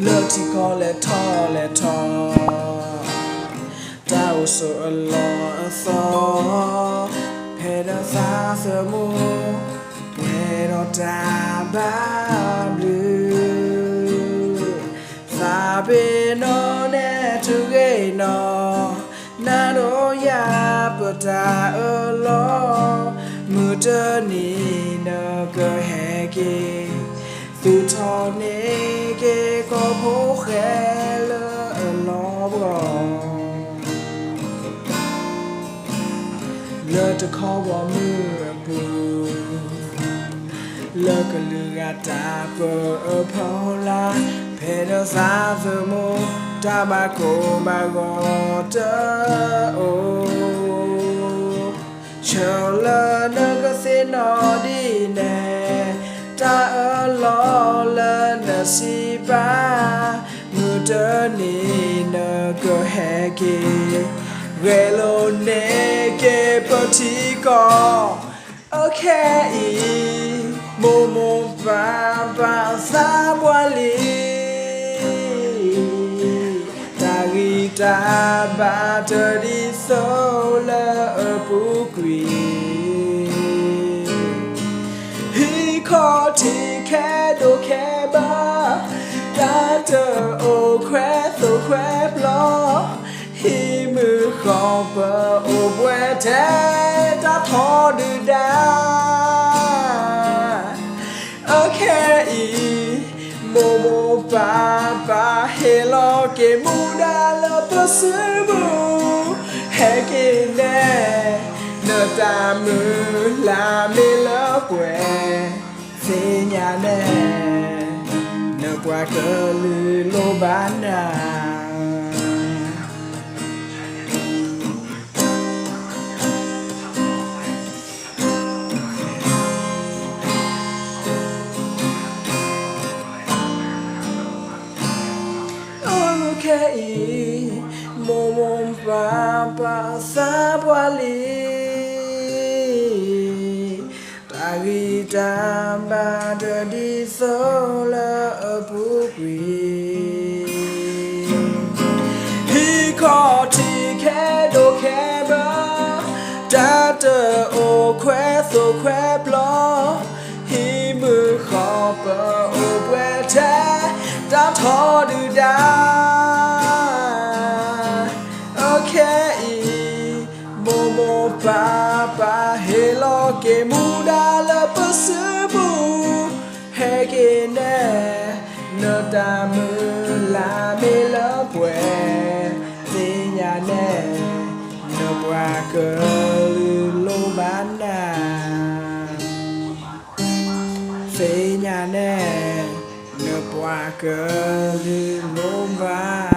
လၢထံကီၢ်လဲၤထီၣ်လဲၤထီ, တၢ်အိၣ်ဆိးအလီၢ်အသီ, ဖဲနသးသမူ, ပှဲၤဒီးတၢ်ဘၣ်ဘျုး, သးပ့ၤနီၣ်နဲၣ်တဂ့ၤနီၣ်, နၤဒီးယၤပတၢ်အၢၣ်လီၤ, မုၢ်တနံၤနကဟဲက့ၤ, သုးထီၣ်န့ၢ်က့ၤကီၢ်ဖိဃဲလၢအလီၤဘှီၣ်, လၢတခီဘီမုၢ်အပူၤ, လၢကလုာ်ဂၤတၢ်ပၢအဖီလာ်, ဖဲနသးသမူ, တၢ်ဘၣ်ကိၢ်ဘၣ်ဂီၤတအိၣ်, ဆၢလၢနကသ့ၣ်နီၣ်ဒ်န့ၣ်, တၢ်အၢၣ်လီၤလၢနစံးဘၣ်, မုၢ်တနံၤနကဟဲက့ၤ, ဂဲၤလိာ်န့ၢ်က့ၤပထံကီၢ်, အခဲအံၤ, မိၢ်မိၢ်ပၢ်ပၢ်သးပှၢ်လံ, တၢ်ဂံၢ်တၢ်ဘါတဒ်သိးလၢအပူၤကွံာ်, ဟံၣ်ခီၣ်ထံးခဲဒိၣ်ခဲဘၣ်, တၢ်တအိၣ်ခွဲးသိၣ်ခွဲးပျီ, ဟံၣ်မုၢ်ဃီပအိၣ်ပှဲၤထဲ, တၢ်ထီဒုၣ်ဒါ အခဲအံၤ, မိၢ်မိၢ်ပၢ်ပၢ်ဟ့ၣ်လီၤက့ၤမူဒါလၢပစုပူၤ, ဟဲက့ၤနဲၣ်, နတၢ်မုၢ်လၢ်မ့ၢ်လၢပှဲၤ, သ့ၣ်ညါနဲၣ်, နပှၤကလုာ်လိၣ်ဘၣ်နၤ အခဲအံၤ, မိၢ်မိၢ်ပၢ်ပၢ်သးပှၢ်လံ, တၢ်ဂံၢ်တၢ်ဘါတဒ်သိးလၢအပူၤကွံာ်, ဟံၣ်ခီၣ်ထံးခဲဒိၣ်ခဲဘၣ်, တၢ်တအိၣ်ခွဲးသိၣ်ခွဲးပျီ, ဟံၣ်မုၢ်ဃီပအိၣ်ပှဲၤထဲ, တၢ်ထီဒုၣ်ဒါ အခဲအံၤ, မိၢ်မိၢ်ပၢ်ပၢ်ဟ့ၣ်လီၤက့ၤမူဒါလၢပစုပူၤ, ဟဲက့ၤနဲၣ်, နတၢ်မုၢ်လၢ်မ့ၢ်လၢပှဲၤ, သ့ၣ်ညါနဲၣ်, နပှၤကလုာ်လိၣ်ဘၣ်နၤ သ့ၣ်ညါနဲၣ်, နပှၤကလုာ်လိၣ်ဘၣ်